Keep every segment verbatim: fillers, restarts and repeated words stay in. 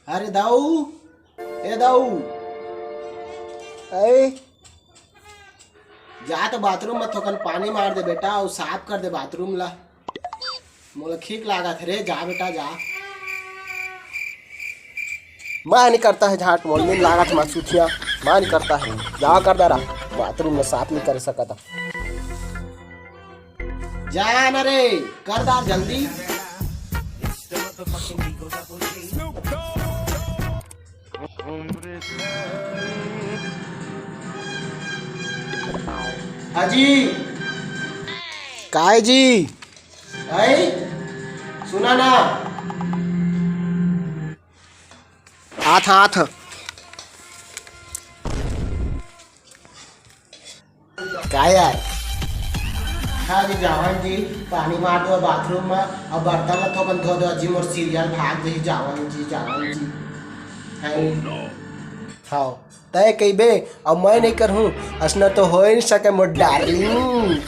अरे दाऊ, ए दाऊ, ए, जा तो बाथरूम में थोकन पानी मार दे बेटा, अउ साफ कर दे बाथरूम ला। मोला खीक लागत हे रे, जा बेटा जा। मैं नहीं करता है झाट, मोल नहीं लागत मसूथिया, मैं नहीं करता है। जा कर दे रहा, बाथरूम में साफ नहीं कर सकता। जा ना रे, कर दार जल्दी। अजी। काय जी? अई, सुना ना। आथ, आथ। का यार? हाँ जी, जावन जी, पानी मार दो बाथरूम में, अउ बर्तन ला थोकन धो दो जी, मोर सीरियल भाग दे, जावन जी, जावन जी। हैं? हाँ, तय कइबे, अउ मैं नहीं करहूँ, असना तो हो ही नहीं सके मोर डार्लिंग।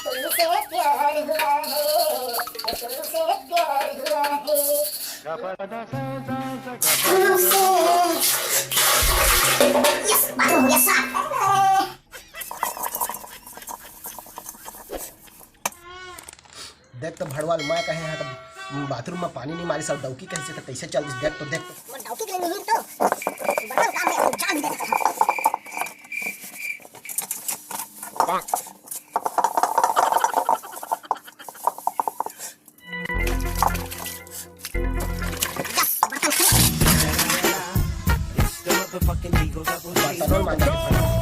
तुमसे प्यार हुआ है, तुमसे प्यार हुआ है। तुमसे। Yes, बाथरूम हो गया साफ। देख तो भड़वाल, मैं कहे हाँ तो बाथरूम में पानी नहीं मारिस, अउ डौकी कहिसे तो कैसे चल दिस? देख तो, देख तो। मोर डौकी के लिए नहीं तो बड़ा काम है, जान दे। बर्तन मांजा।